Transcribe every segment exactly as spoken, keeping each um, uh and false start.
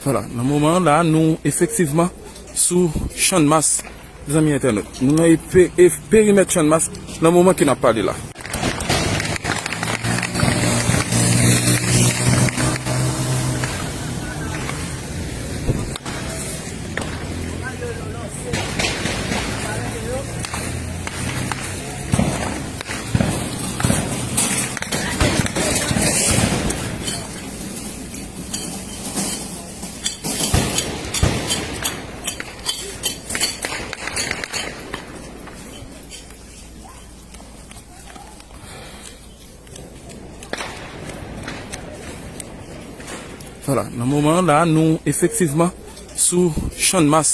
Vwala, nan moman an la, nou efektivman sou Channmas, zanmi entènot. Nou nan epe-, e-, perimèt Channmas nan moman ke n ap pale la. Vwala, nan moman an la, nou efektivman sou Channmas,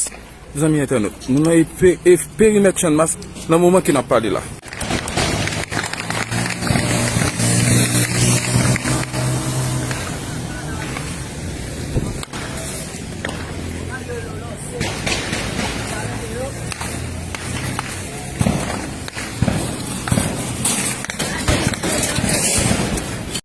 zanmi entènot. Nou nan epe-, e-, perimèt Channmas nan moman ke n ap pale la.